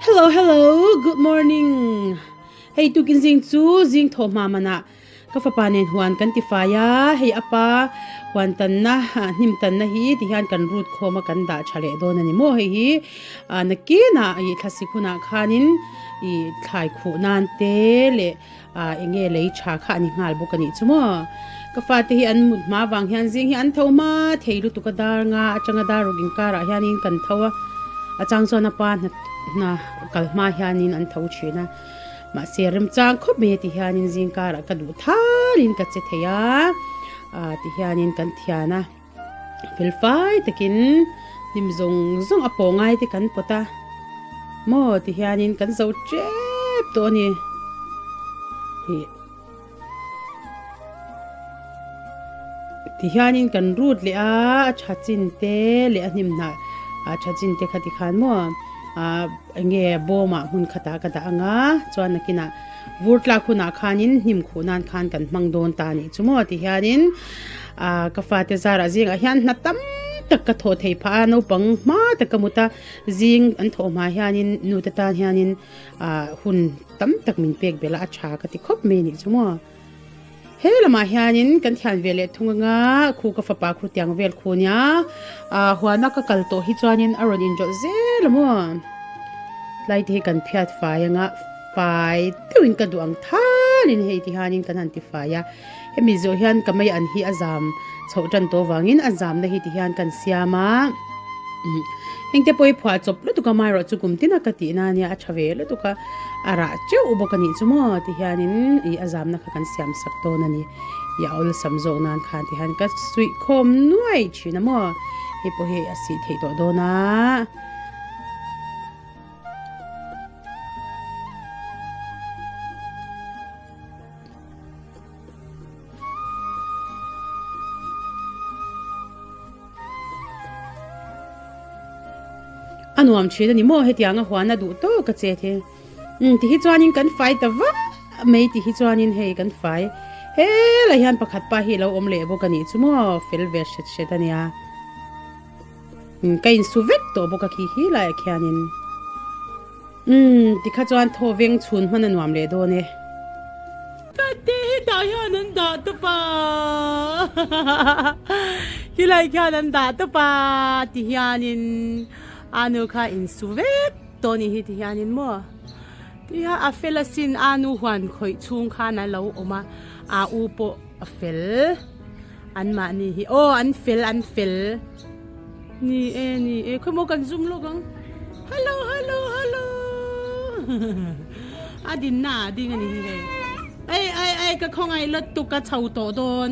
Hello hello good morning hei tukin zing chu zing thaw hma manah ka fapa nen huan kan ti fai a hei apa huan tanna hnim tanna hi ti hian kan rut khawm a kan dah tha leh dawn a ni maw hei hi nakinah ih thlasik hunah khanin ih thlai khuh nan te leh Ah enge lei tha kha a ni nghal bawk a nih chu maw? Ka fate hi an mut hma vang hian zing hi an tho hma thei lutuk a dar nga atanga dar ruk inkarah hianin kan tho a, a chang chuan a pa hna hna kal hma hianin an tho thin a, mahse remchang khawp mai ti hianin zing karah ka duh thalin ka che thei a, ah ti hianin kan thian a, fel fai takin hnim zawng zawng a pawh ngai te kan pawt a maw ti hianin kan zo tep tawh a ni ih ti hianin kan rut leh a a tha chin te leh a hnim hnah a tha chin te kha ti khan maw ah eng nge bawmah hmun khatah ka dah ang a chuan nakinah Vur tlak hunah khanin hnim khuh nan khan kan hmang dawn ta anih chu maw ti hianin ah ka fate zarah zingah hian hna tam tak ka thawh thei phah a, naupang hma tak ka mut a, zing an thawh hma hianin nute tan hianin ah hun tam tak min pek belh a, a tha ka ti khawp mai anih chu maw. He lamah hianin kan thian ve leh thung anga khu ka fapa khu tiang vel khu nia ah huana ka kal tawh hi chuanin a rawn inrawlh zel a maw tlai te hi kan phiat fai anga fai deuhin ka duh ang thalin hei ti hianin kan han ti fai a hemi zawh hian ka mei an hi a zam chhoh tan tawh vangin a zamna hi ti hian kan siam a hengte pawh hi phuah chawp lutuk a amaherawhchu kum tina ka tihna ania a tha ve lutuk a. A rah teuh bawk a nih chu maw ti hianin ih a zamna kha kan siam sak dawn a ni. Ih a awlsam zawk nan khan ti hian ka suih khawm nuai thin a maw. Hei pawh hi a sih theih tawh dawn a. A nuam thin a ni maw hetiang a huan a duh tawk a che the. Umm ti hi chuanin kan fai ta vah mai ti hi chuanin hei kan fai helai hian pakhat pa hi alo awm leh bawk a nih chu maw fel ve hret hret a nia. Umm ka insu vek tawh bawk a khi hi laiah khianin. Umm tikha chuan thaw veng chhun hman a nuam leh dawn e. Ka te hi tah hian an dah tawp a, khilai khian an dah tawp a ti hianin a nu kha insu vek tawh a nih hi ti hianin maw ti hian a fel asin a nu huan khawih chhung khan a lo awm a, a u pawh a fel anmahni hi aw an fel an fel. Ni e ni e khawi maw kan zoom lawk ang hello hello hello a dinna ah a ding a ni hi hei ei ei ei ka khawngaih lawt tuk ka chho tawh dawn.